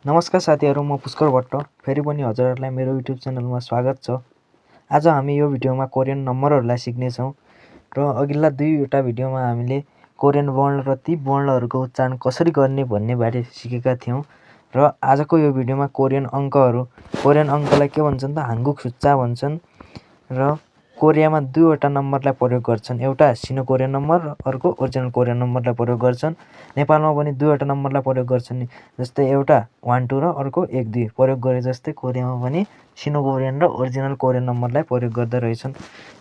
नमस्कार साथीहरू, म पुष्कर भट्ट फेरि पनि हजुरहरूलाई मेरो युट्युब च्यानलमा स्वागत छ। आज हामी यो भिडियोमा कोरियन नम्बरहरूलाई सिक्नेछौँ र अघिल्ला दुईवटा भिडियोमा हामीले कोरियन वर्ण र ती वर्णहरूको उच्चारण कसरी गर्ने भन्नेबारे सिकेका थियौँ र आजको यो भिडियोमा कोरियन अङ्कलाई के भन्छन् त हाङ्गुक सुच्चा भन्छन् र कोरियामा दुईवटा नम्बरलाई प्रयोग गर्छन्। एउटा सिनो कोरियन नम्बर र अर्को ओरिजिनल कोरियन नम्बरलाई प्रयोग गर्छन्। नेपालमा पनि दुईवटा नम्बरलाई प्रयोग गर्छन्, जस्तै एउटा 1 2 र अर्को 1 2 प्रयोग गरे जस्तै कोरियामा पनि सिनो कोरियन र ओरिजिनल कोरियन नम्बरलाई प्रयोग गर्दा रहेछन्।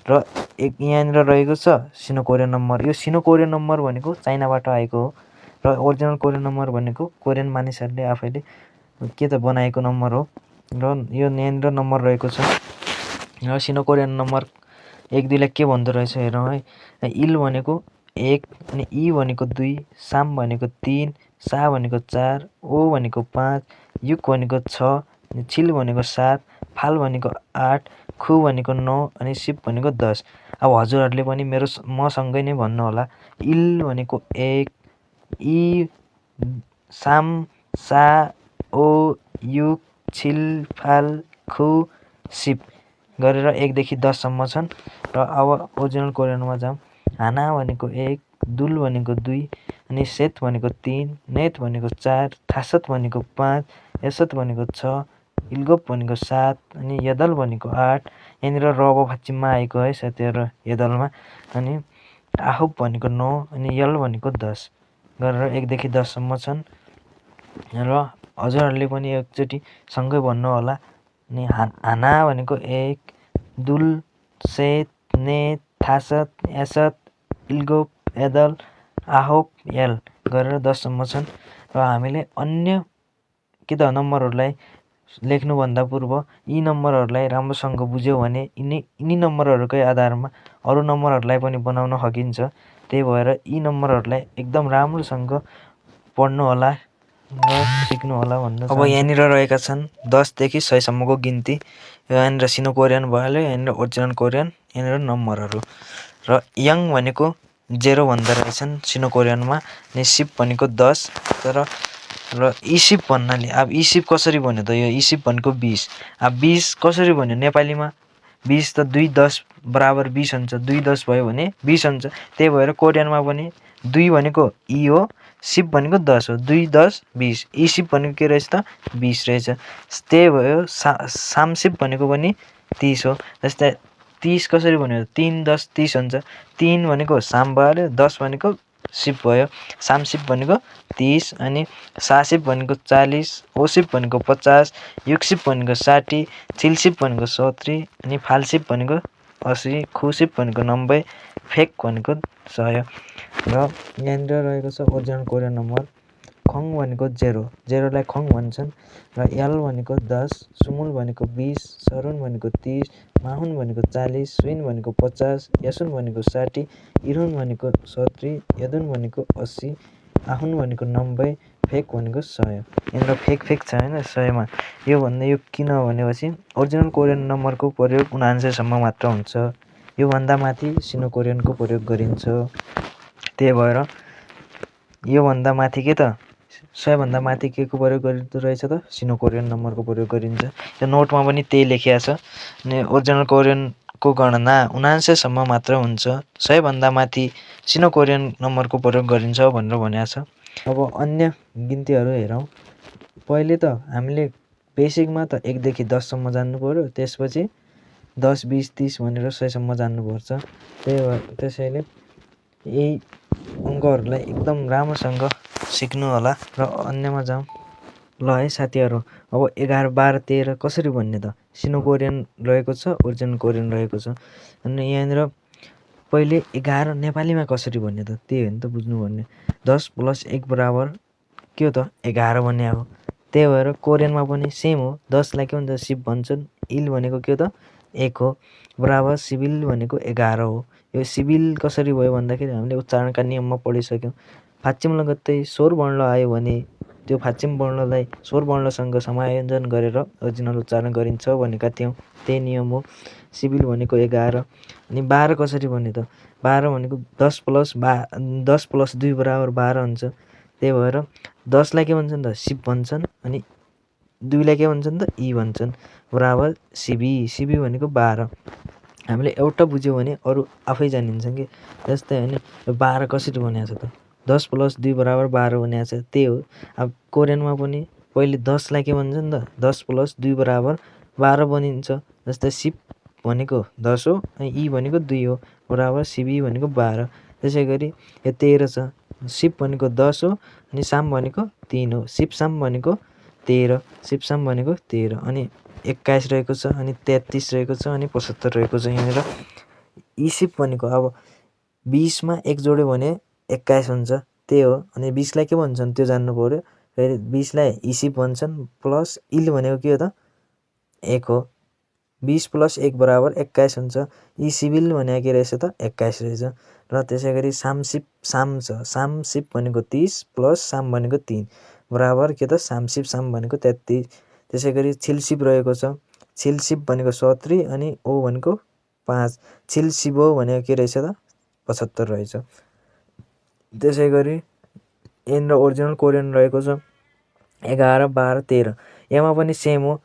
र यहाँनिर रहेको छ सिनो कोरियन नम्बर। यो सिनो कोरियन नम्बर भनेको चाइनाबाट आएको हो र ओरिजिनल कोरियन नम्बर भनेको कोरियन मानिसहरूले आफैले के त बनाएको नम्बर हो र यो यहाँनिर नम्बर रहेको छ। र सिनो कोरियन नम्बर 1 2 लाई के भन्दो रहेछ हेरौँ है। इल भनेको 1 अनि इ भनेको 2, साम भनेको 3, सा भनेको 4, ओ भनेको 5, युक भनेको 6, छिल भनेको 7, फाल भनेको 8, खु भनेको 9 अनि सिप भनेको 10। अब हजुरहरूले पनि मसँगै नै भन्नु होला। इल भनेको 1, इ, साम, सा, ओ, युक, छिल, फाल, खु, सिप गरेर 1 देखि 10 सम्म छन्। र अब ओरिजिनल कोरियनमा जाउँ। हाना भनेको 1, दुल भनेको 2 अनि सेत भनेको 3, नेत भनेको 4, थासत भनेको 5, यसत भनेको 6, इल्गोप भनेको 7 अनि यदल भनेको 8। यहाँनिर रब फाचिममा आएको है साथीहरू यदलमा। अनि आहुप भनेको 9 अनि यल भनेको 10 गरेर 1 देखि 10 सम्म छन्। र हजुरहरूले पनि एकचोटि सँगै भन्नु होला। अनि हाना भनेको 1, दुल, सेत, नेत, थासत, यसत, इल्गोप, यदल, आहोप, यल गरेर 10 सम्म छन्। र हामीले अन्य के त नम्बरहरूलाई लेख्नुभन्दा पूर्व यी नम्बरहरूलाई राम्रोसँग बुझ्यौँ भने यिनी नम्बरहरूकै आधारमा अरू नम्बरहरूलाई पनि बनाउन सकिन्छ। त्यही भएर यी नम्बरहरूलाई एकदम राम्रोसँग पढ्नु होला र सिक्नु होला भन्न चाहन्छु। अब यहाँनिर रहेका छन् 10 देखि 100 सम्मको गिन्ती। यहाँनिर सिनो कोरियन भइहाल्यो, यहाँनिर ओरिजिनल कोरियन, यहाँनिर नम्बरहरू। र यङ भनेको 0 भन्दो रहेछन् सिनो कोरियनमा। अनि सिप भनेको 10 तर र इसिप भन्नाले अब इसिप कसरी भन्यो त? यो इसिप भनेको 20। अब 20 कसरी भन्यो नेपालीमा? 20 त 2 10 बराबर 20 हुन्छ। 2 10 भयो भने 20 हुन्छ। त्यही भएर कोरियनमा पनि 2 भनेको इ हो, सिप भनेको 10 हो। 2 10 20। इसिप भनेको के रहेछ त? 20 रहेछ। त्यही भयो सामसिप भनेको पनि 30 हो। जस्तै 30 कसरी भन्यो? 3 10 30 हुन्छ। 3 भनेको साम भयो, 10 भनेको सिप भयो। सामसिप भनेको 30 अनि सासिप भनेको 40, ओसिप भनेको 50, युक्सिप भनेको 60, छिलसिप भनेको 70 अनि फालसिप भनेको 80, खुसिप भनेको 90, फेक भनेको 100। र यहाँनिर रहेको छ ओरिजिनल कोरियन नम्बर। खङ भनेको 0, 0लाई खङ भन्छन्। र यल भनेको 10, सुमुल भनेको 20, सरुन भनेको 30, माहुन भनेको 40, सुइन भनेको 50, यसुन भनेको 60, इरुन भनेको 70, यदुन भनेको 80, आहुन भनेको 90, फेक भनेको 100। यहाँनिर फेक छ होइन 100मा। यो किन भनेपछि ओरिजिनल कोरियन नम्बरको प्रयोग 99 सम्म मात्र हुन्छ। योभन्दा माथि सिनो कोरियनको प्रयोग गरिन्छ। त्यही भएर योभन्दा माथि के त 100 भन्दा माथि के को प्रयोग गरिँदो रहेछ त? सिनो कोरियन नम्बरको प्रयोग गरिन्छ। यो नोटमा पनि त्यही लेखिएको छ। अनि ओरिजिनल कोरियनको गणना 99 सम्म मात्र हुन्छ। 100 भन्दा माथि सिनो कोरियन नम्बरको प्रयोग गरिन्छ भनेर भनेको छ। अब अन्य गिन्तीहरू हेरौँ। पहिले त हामीले बेसिकमा त 1 देखि 10 सम्म जान्नु पर्यो, त्यसपछि 10 20 30 भनेर 100 सम्म जान्नुपर्छ। त्यसैले यही अङ्कहरूलाई एकदम राम्रोसँग सिक्नु होला। र अन्यमा जाउँ। ल है साथीहरू, अब 11 12 13 कसरी भन्ने त? सिनो कोरियन रहेको छ, ओरिजिनल कोरियन रहेको छ। अनि यहाँनिर पहिले 11 नेपालीमा कसरी भन्ने त? त्यही हो नि त बुझ्नुपर्ने। 10 + 1 बराबर के हो त? 11 भन्ने हो। त्यही भएर कोरियनमा पनि सेम हो। 10 लाई के भन्छ? सिप भन्छन्। इल भनेको के हो त? 1 हो बराबर सिबिल भनेको 11 हो। यो सिबिल कसरी भयो भन्दाखेरि हामीले उच्चारणका नियममा पढिसक्यौँ। फाचिम लगत्तै स्वर वर्ण आयो भने त्यो फाचिम वर्णलाई स्वर वर्णसँग समायोजन गरेर ओरिजिनल उच्चारण गरिन्छ भनेका थियौँ। त्यही नियम हो। सिबिल भनेको 11। अनि 12 कसरी भन्ने त? 12 भनेको 10 + 2 बराबर 12 हुन्छ। त्यही भएर 10 लाई के भन्छन् त? सिप भन्छन्। अनि 2लाई के भन्छन् त ई भन्छन् बराबर सिबी। सिबी भनेको 12। हामीले एउटा बुझ्यौँ भने अरू आफै जानिन्छ कि। जस्तै हैन 12 कसरी बनिएको छ त 10 + 2 बराबर 12 बनिएको छ। त्यही हो अब कोरियनमा पनि पहिले 10 लाई के भन्छन् त 10 + 2 बराबर 12 बनिन्छ। जस्तै सिप भनेको 10 हो अनि ई भनेको 2 हो बराबर सिबी भनेको 12। त्यसै गरी यो 13 छ। सिप भनेको 10 हो अनि साम भनेको 3 हो। सिप साम भनेको 13 सिपसाम भनेको 13 अनि 21 रहेको छ अनि 33 रहेको छ अनि 75 रहेको छ यहाँनिर। इसिप भनेको अब 20 मा 1 जोड्यो भने 21 हुन्छ त्यही हो। अनि 20 लाई के भन्छन् त्यो जान्नु पर्यो। फेरि 20 लाई इसिप भन्छन् प्लस इल भनेको के हो त 1 हो। 20 + 1 बराबर 21 हुन्छ। इसिबिल भनेको के रहेछ त 21 रहेछ। र त्यसै गरी सामसिप साम छ। सामसिप भनेको 30 प्लस साम भनेको 3 बराबर के त सामसिप साम भनेको 33। त्यसै गरी छिलसिप रहेको छ। छिलसिप भनेको 70 अनि ओ भनेको 5। छिलसिबो भनेको के रहेछ त 75 रहेछ। त्यसै गरी यहाँनिर ओरिजिनल कोरियन रहेको छ 11 12 13। यसमा पनि सेम हो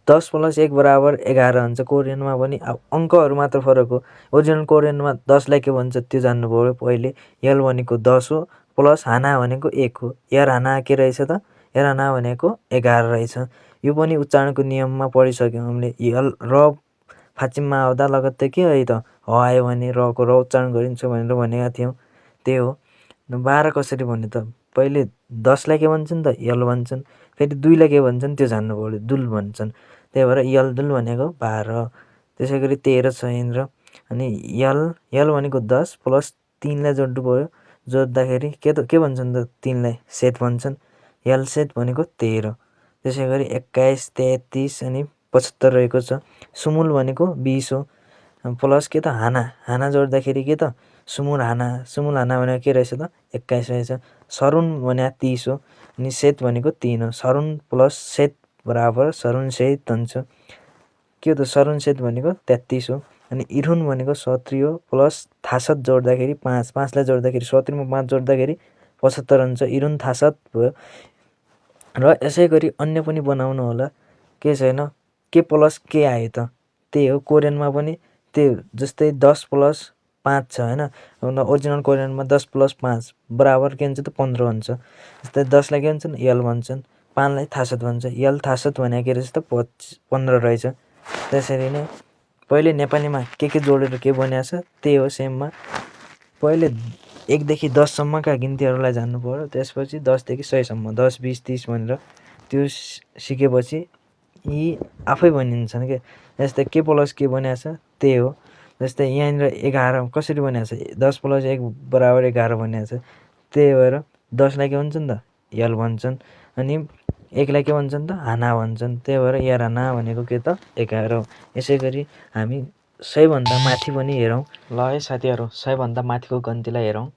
10 + 1 बराबर 11 हुन्छ। कोरियनमा पनि अब अङ्कहरू मात्र फरक हो। ओरिजिनल कोरियनमा 10 लाई के भन्छ त्यो जान्नु पर्यो पहिले। यल भनेको 10 हो प्लस हाना भनेको 1 हो। यार हाना के रहेछ त यार हाना भनेको 11 रहेछ। यो पनि उच्चारणको नियममा पढिसक्यौँ हामीले। यल र फाचिममा आउँदा लगत्तै के है त ह आयो भने रको र उच्चारण गरिन्छ भनेर भनेका थियौँ। त्यही हो। 12 कसरी भन्यो त पहिले 10 लाई के भन्छन् त यल भन्छन्। फेरि 2 लाई के भन्छन् त्यो जान्नु पर्यो दुल भन्छन्। त्यही भएर यल दुल भनेको 12। त्यसै गरी 13 छ यहाँनिर। अनि यल भनेको 10 प्लस 3 लाई जोड्नु पर्यो। जोड्दाखेरि के भन्छन् त 3 लाई सेट भन्छन्। यल सेट भनेको 13। त्यसै गरी 21 33 अनि 75 रहेको छ। सुमुल भनेको 20 हो प्लस के त हाना जोड्दाखेरि के त सुमुल हाना भनेको के रहेछ त 21 रहेछ। सरुन भनेको 30 हो अनि सेत भनेको 3 हो। सरुन प्लस सेत बराबर सरुन सेत हुन्छ। के हो त सरुन सेत भनेको 33 हो। अनि इरुन भनेको 70 हो प्लस थासत जोड्दाखेरि 5 5 लाई जोड्दाखेरि 70 मा 5 जोड्दाखेरि 75 हुन्छ। इरुन थासत भयो। र यसै गरी अन्य पनि बनाउनु होला के छैन के प्लस के आयो त त्यही हो। कोरियनमा पनि त्यो जस्तै 10 + 5 छ हैन। ओरिजिनल कोरियनमा 10 + 5 बराबर के हुन्छ त 15 हुन्छ। जस्तै 10 लाई के भन्छन् यल भन्छन् 5 लाई थासत भन्छ। यल थासत भनेको के रहेछ त 15 रहेछ। त्यसरी नै पहिले नेपालीमा के जोडेर के बनिएको छ त्यही हो सेममा। पहिले 1 देखि 10 सम्मका गिन्तीहरूलाई जान्नु पर्यो। त्यसपछि 10 देखि 100 सम्म 10 20 30 भनेर त्यो सिकेपछि यी आफै बनिन्छन् के। जस्तै के प्लस के बनिएको छ त्यही हो। जस्तै यहाँनिर 11 कसरी बनिएको छ 10 + 1 बराबर 11 बनिएको छ। त्यही भएर 10 लाई के भन्छन् त यल भन्छन् अनि 1 लाई के भन्छन् त हाना भन्छन्। त्यही भएर यार हाना भनेको के त 11 हो। यसै गरी हामी 100 भन्दा माथि पनि हेरौँ। ल है साथीहरू 100 भन्दा माथिको गन्तीलाई हेरौँ।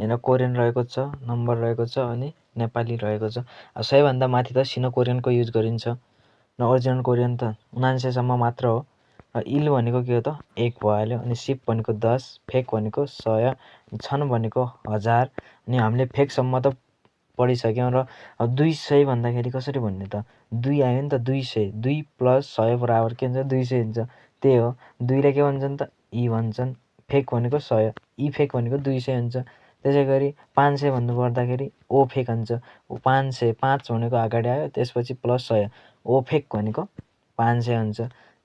यहाँ कोरियन रहेको छ नम्बर रहेको छ अनि नेपाली रहेको छ। 100 भन्दा माथि त सिनो कोरियनको युज गरिन्छ। न ओरिजिनल कोरियन त 99 सम्म मात्र हो। र इल भनेको के हो त 1 भइहाल्यो। अनि सिप भनेको 10 फेक भनेको 100 छन् भनेको 1000 अनि हामीले फेकसम्म त पढिसक्यौँ। र अब 200 भन्दाखेरि कसरी भन्ने त 2 आयो नि त 200 2 + 100 बराबर के हुन्छ 200 हुन्छ। त्यही हो 2 लाई के भन्छन् त ई भन्छन्। फेक भनेको 100 ई फेक भनेको 200 हुन्छ। त्यसै गरी 500 भन्नुपर्दाखेरि ओ फेक हुन्छ। 500 5 भनेको अगाडि आयो त्यसपछि प्लस 100 ओ फेक भनेको 500 हुन्छ।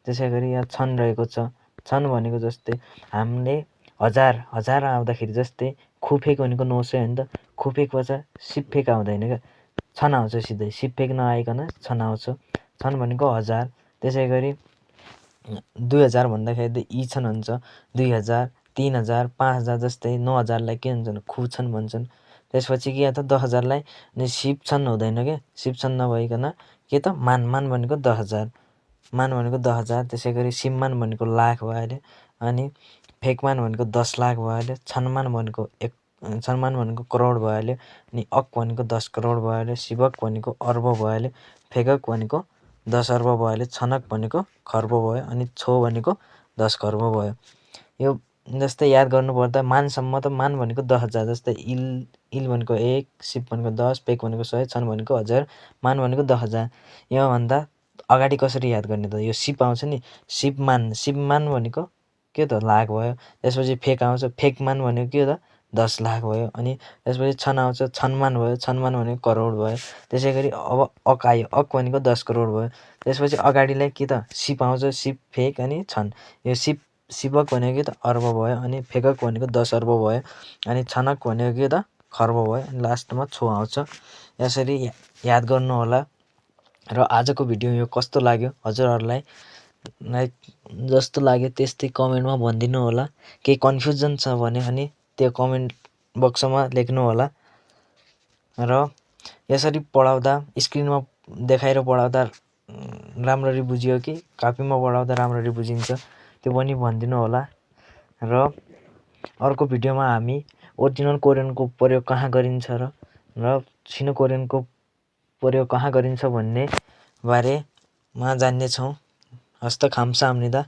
त्यसै गरी यहाँ छन् रहेको छ। छन् भनेको जस्तै हामीले 1000 आउँदाखेरि जस्तै खुफेक भनेको 900 हो नि त। खुफेक पछि सिपफेक आउँदैन क्या छन् आउँछ सिधै सिपफेक नआइकन छन् आउँछ। छन् भनेको 1000। त्यसै गरी 2000 भन्दाखेरि त ई छन् हुन्छ 2000 3000 5000 जस्तै 9000 लाई के भन्छन् खुछन् भन्छन्। त्यसपछि के त 10000 लाई अनि सिप छन् हुँदैन क्या सिप छन् नभइकन के त मान भनेको 10000 मान भनेको 10000। त्यसै गरी सिममान भनेको लाख भइहाल्यो। अनि फेकमान भनेको 10 लाख भइहाल्यो। छन्मान भनेको छन्मान भनेको करोड भइहाल्यो। अनि अक भनेको 10 करोड भइहाल्यो। सिबक भनेको अर्ब भइहाल्यो। फेकक भनेको 10 अर्ब भइहाल्यो। छनक भनेको खर्ब भयो। अनि छो भनेको 10 खर्ब भयो। यो जस्तै याद गर्नुपर्दा मानसम्म त मान भनेको 10000 जस्तै इल भनेको 1, सिप भनेको 10, पेक भनेको 100, छन भनेको 1000, मान भनेको 10,000। योभन्दा अगाडि कसरी याद गर्ने त? यो सिप आउँछ नि, सिपमान भनेको के त लाख भयो। त्यसपछि फेक आउँछ, फेकमान भनेको के त 10 लाख भयो। अनि त्यसपछि छन आउँछ, छनमान भयो, छनमान भनेको करोड भयो। त्यसै गरी अब अक आयो, अक भनेको 10 करोड भयो। त्यसपछि अगाडिलाई के त सिप आउँछ, सिप, फेक अनि छन। यो सिपक भनेको के त अर्ब भयो। अनि फेकक भनेको 10 अर्ब भयो। अनि छनक भनेको के त खर्ब भयो। अनि लास्टमा छो आउँछ। यसरी याद गर्नुहोला। र आजको भिडियो यो कस्तो लाग्यो हजुरहरूलाई जस्तो लाग्यो त्यस्तै कमेन्टमा भनिदिनु होला। केही कन्फ्युजन छ भने अनि त्यो कमेन्ट बक्समा लेख्नु होला। र यसरी पढाउँदा स्क्रिनमा देखाएर पढाउँदा राम्ररी बुझियो कि कपीमा पढाउँदा राम्ररी बुझिन्छ त्यो पनि भनिदिनु होला। र अर्को भिडियोमा हामी ओरिजिनल कोरियनको प्रयोग कहाँ गरिन्छ र सिनो कोरियनको प्रयोग कहाँ गरिन्छ भन्ने बारेमा जान्नेछौँ। हस्त खाम्साहाम्निदा।